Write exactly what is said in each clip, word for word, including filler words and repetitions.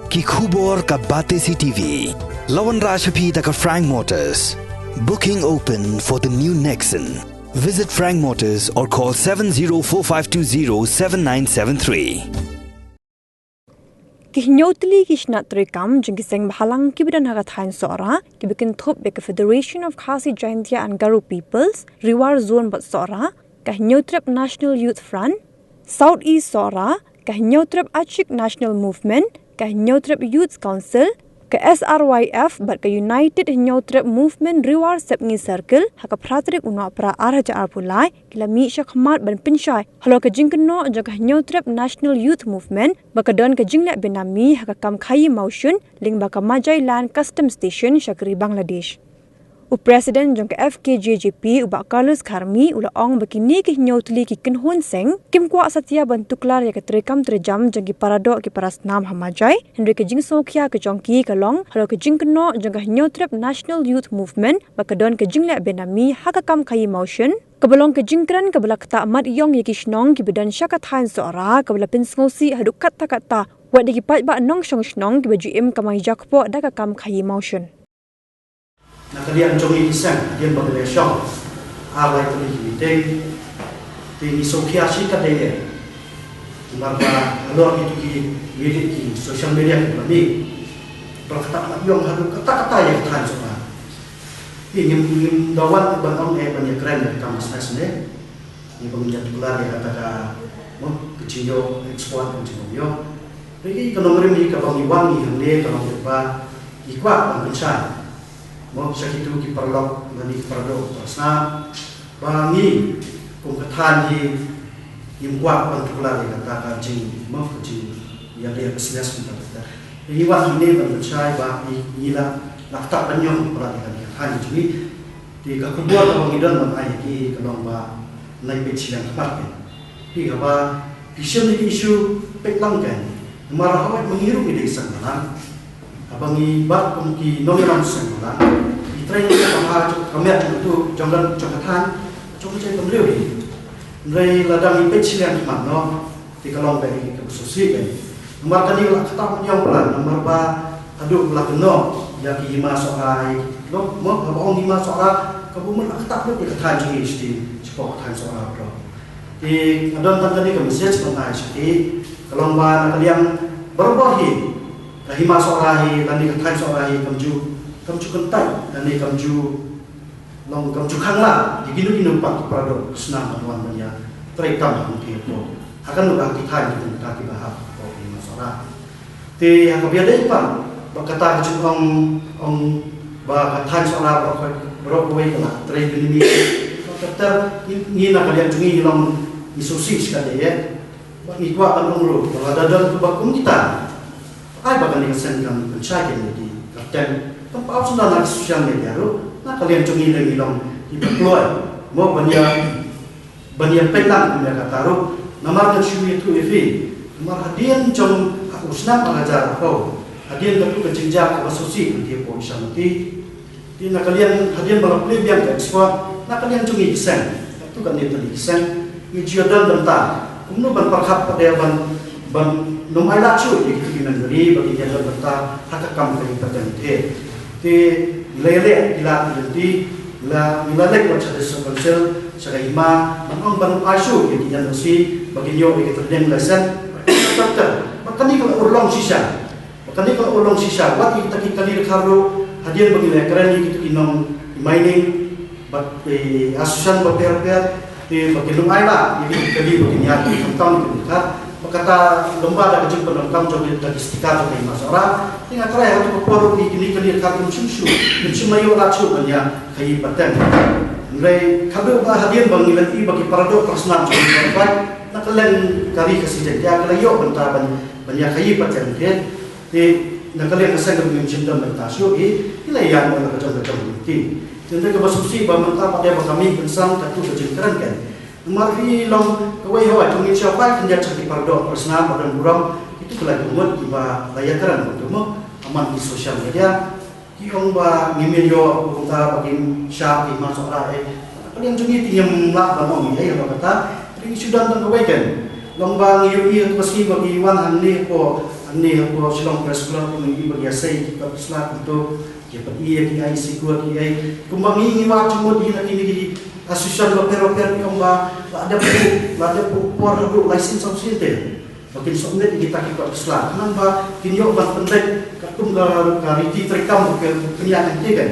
Ki khubor ka Batesi T V. La wanrah sha phi da ka Frank Motors. Booking open for the new Nexon. Visit Frank Motors or call seven zero four five two zero seven nine seven three. Ki hynñiew tylli ki shnat treikam jong ki seng bhalang kiba don ha ka thaiñ Sohra kiba kynthup ïa ka Federation of Khasi Jaintia and Garo Peoples, Riwar Zone bad Sohra, ka Hynñiewtrep National Youth Front, South East Sohra, ka Hynñiewtrep Achik National Movement, ka Hynñiewtrep Youth Council, ka S R Y F bad ka United Hynñiewtrep Movement Riwar Sepngi Circle, ha ka phra tarik u Nohprah ar hajar arphew lai, ki la mih shakhmat ban pynshai halor ka jingkynnoh jong ka Hynñiewtrep National Youth Movement ba ka don ka jingleh benami ha ka kam khaii mawshun lyngba ka Majailan Customs Station sha ka ri Bangladesh. U President jong ka F K J J P, u Bah Carlos Kharmi, u la ong ba kine ki hynñiew tylli ki kynhun seng kim kwah satia ban tuklar ïa ka treikam treijam jong ki paradoh ki parasnam ha Majai, hynrei ka jingsngewkhia ka jong ki ka long halor ka jingkynnoh jong ka Hynñiewtrep National Youth Movement ba ka don ka jingleh benami ha ka kam khaii mawshun, kaba long ka jingkren kaba la ktah mat ïong ïa ki shnong kiba don sha ka thaiñ Sohra, kaba la pynsngewsih haduh katta katta wat ïa ki paidbah nongshong shnong kiba ju im kamai jakpoh da ka kam khaii mawshun. Na ka liang jong ngi ki seng, hadien ba ngi la shong ar lai tylli ki meeting, te ngi sngewkhia shikatdei, namar ba halor kito ki media, ki social media kiba la mih, ba la ktah mat ïong haduh katta katta ïa ka thaiñ Sohra. Te ngim, ngim da wan ban ong eh ban ïakren ïa ka kam business ne. Ngi ba ngin ïa tuklar ïa kata ka, mo, ka jingïoh export, ka jingïoh. Hynrei ka nongrim hi kaba ngi wan ngi hangne ka long ba ngi kwah ban pynshai, mo, sha kito ki paralok lane ki paradoh parasnam ba ngi kum ka thaiñ hi ngim kwah ban tuklar ïa kata ka jing, mo, ka jingïaleh business kumta kumta. Ngi wan hangne ban pynshai ba ngi, ngi la, la ktah ban ïoh tuklar ïa kata ka thaiñ jong ngi. Te ka khubor kaba ngi don ban ai ïa ki ka long ba nai peit shiliang khmat. Phi haba phi shim ïa ki issue peit lang kein. Namar haba ma ngi ruh ngi dei seng bhalang, haba ngi bat kum ki nongïalam seng bhalang, ngi trei ïa ka bha jong ka met jong ka thaiñ, jong ka jaitbynriew hi. Hynrei lada ngi peit shiliang khmat noh, te ka long ba ïa kaba sngewsih kein. Namar kane ka la ktah ban ïoh palat, namar ba haduh la kynnoh ïa ki Hima Sohra, ïa ki, mo, mo, haba ong Hima Sohra, kaba mut la ktah lut ïa ka thaiñ jong ngi shisha, shapoh ka thaiñ Sohra baroh. Te nga don tang kane ka message ban ai sha ki, ka long ba na ka liang barabor hi ka Hima Sohra hi lane ka thaiñ Sohra hi kam ju, kam ju kyntait lane kam ju long kam ju khang lah ïa kino kino pat ki paradoh parasnam ban wan ban ïa treikam hangtei hapoh, ha kano ka, ha ki thaiñ ki bynta kiba hap hapoh Hima Sohra. Te ha kaba ïadei pat bad kata ka jingong, ong ba ka thaiñ Sohra baroh, baroh kawei ka la trei bynni. Ter ter ngi, ngi na ka liang jong ngi ngi long, ngi sngewsih shikatdei ïa, bad ngi kwah ban ong ruh ba lada don kiba kum kita, ai ba kane ka seng kan pynshai kein ïa ki kyrteng, kan pynpaw shuh na ki social media ruh. Na ka liang jong ngi lei ngi long kiba kloi, mo, ban ïa, ban ïa peit lang kum ïa kata ruh. Namar nga shu ïathuh ïa phi, namar hadien jong ha u snem ar hajar arphew, hadien katto ka jingjia kaba sngewsih hangtei hapoh Isamati, te na ka liang hadien ba la plie biang ka export, na ka liang jong ngi ki seng, katto katne tylli ki seng, ngi ju ïadon bynta kumno ban pyrkhat pat de ban, ban ym ailad shuh ïa kito ki nongri ba kin ïadon bynta ha ka kam khaii patem thied. Te ngi la ïaleh ki lad ki lynti, ngi la, ngi la leit wat sha District Council, sha ka Hima, ban ong ban ai shuh ïa ki N O C ba kin ïoh ïa ki trading license. Bad kane ka la urlong shisha. Bad kane ka la urlong shisha wat ïa kita ki kali dkhar ruh, hadien ba ngi la kren ïa kito ki nong mining bad, eh, association bapher bapher, te ba kin ym ailad ïa kita ki kali ba kin ïaid khamtam ïa ki kali dkhar. Bad kata lem bad da ka jingpyndonkam jong ki, da ki sticker jong ka Hima Sohra. Te nga tharai ha kato ka por ruh kine ki kali dkhar kim shym shuh, kim shym la ïoh lad shuh ban ïa khaii patem. Hynrei khatduh ba hadien ba ngi la ïohi ba ki paradoh parasnam jong ngi, na ka liang ka Ri Khasi Jaiñtia ki la ïoh bynta ban, ban ïa khaii patem te. Te na ka liang ka seng ka ngim shym don bynta shuh hi, ki la ïaid noh la ka jong ka jong ki. Te hynrei kaba sngewsih ba mynta pat de ba ka mih kynsan katto ka jingkren kein. Namar phi long kawei hawei, phi ngin sha pai khyndiat sha ki paradoh parasnam ba don burom, kito ki la jingmut kiba la ïakren kumto mo ha man ki social media. Ki ong ba ngim ïoh kumta ba kim shah ki Hima Sohra eh. Ka liang jong ngi te ngim lah ban ong ei ha kata. Te ngi shu don tang kawei kein. Long ba ngi ïohi ha ka sngi ba ki wan hangne hapoh Hangne hapoh Shillong Press Club ngi ïohi ba ki ïa sei ki kot ki sla kumto, ki pat ïa ki ai sikuar ki ai. Kumba ngi ngi wad jingmut ïa kine ki association bapher bapher ki ong ba la dep, la dep por haduh lai sien saw sien te ba kin submit ïa kita ki kot ki sla. Khnang ba kin ïoh ban pynleit katkum ka, ka riti treikam ba ki pynïaid hangtei kan.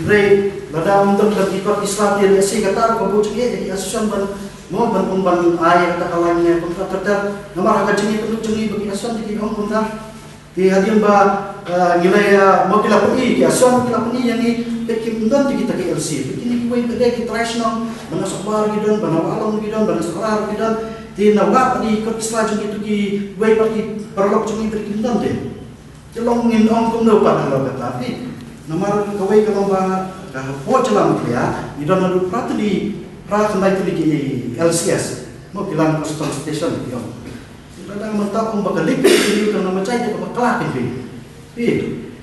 Hynrei lada ym don ki kot ki sla te lehse kata ka buh jingeh ïa ki association ban Mo ban ong ban ai kata ka lain ne kumta ter ter. Namar ha ka jingïathuh jong ngi ba ki association ki ong kumta. Te hadien ba, eh, ngi la ïa, mo ki la pyni, ki association ki la pyni ïa ngi, peit kim don te kita ki L C. Peit kine kiwei pat de ki trai shnong, ba na Sohbar ki don, ba na Wahlong ki don, ba na Sohra ki don. Te na wad pat de ki kot ki sla jong kitu kiwei pat ki paralok jong ngi peit kim don te. Te long ngin ong kumno pat halor kata phi. Namar kawei ka long ba ka hapoh jylla Meghalaya ngi don haduh phra tylli, phra khyndai tylli ki L C S. Mo ki Land Customs Station ki ong. Lada mynta ong ba ka leak ka continue ka na ma jai te ka bakla ka phi. Phi.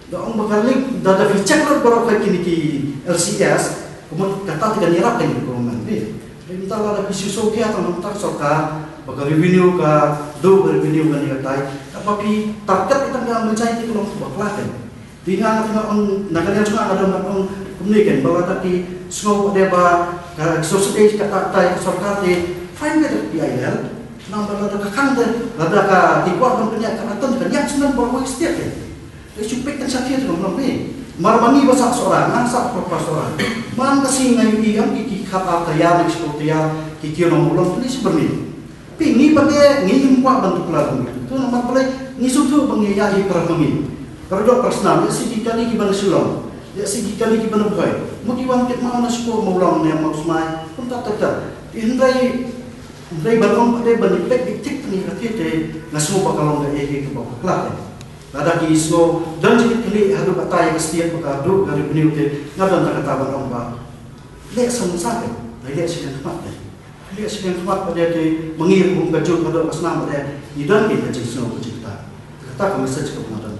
Da ong ba ka leak da da phi check lut baroh kine ki L C S. Kumno kata te kan ïarap kine ki government phi. Hynrei mynta lada phi shu sngewthuh tang mynta ka sorkar ba ka revenue ka duh ka revenue kane katai. Kaba phi target ïa tang ka ma jai te ka long kaba bakla kan. Te nga nga ong na ka liang jong nga nga don ban ong kumne kan ba lada ki sngew pat de ba ka shu shu ka ta ta ïa ka sorkar te fine ka da P I L. Nang ba lada ka khang te lada ka ki kwah ban pynïaid ka atan ka ñiat snem ba wai state kan. Te shu peit kan sha thied ka mlong phi. Mar ma ngi ba sah Sohra, nga sah proper Sohra. Man ka sngi nga ïohi ïa ki ki khat ar taïew ne ki shiphew taïew ki kiew na Mawlong phi shi byrni. Phi ngi pat de ngi im kwah ban tuklar kum. Tu namar balei ngi sngewthuh ba ngi ïa hi para ma ngi. Para doh para snam, ïa shi ki kali kiba na Shillong. Ïa shi ki kali kiba na Bhoi. Mo ki wan tip maw na shiphew Mawlong ne Mawsmai. Kumta ter ter. Hynrei hynrei ban ong pat de ban ïa peit ïa tik tang ïa ka thied te nga sngew ba ka long kaei kaei kaba bakla te. Lada ki sngew don jingkitkhlieh haduh katta ïa ka state ba ka duh ka revenue te nga don tang kata ban ong ba leh sngewsih te, leh shiliang khmat te. Leh shiliang khmat pat de te ma ngi ruh ka juk haduh ka snam pat de ngi don ki ka jingsngew ka jingkitkhlieh. Kata ka message kaba nga don.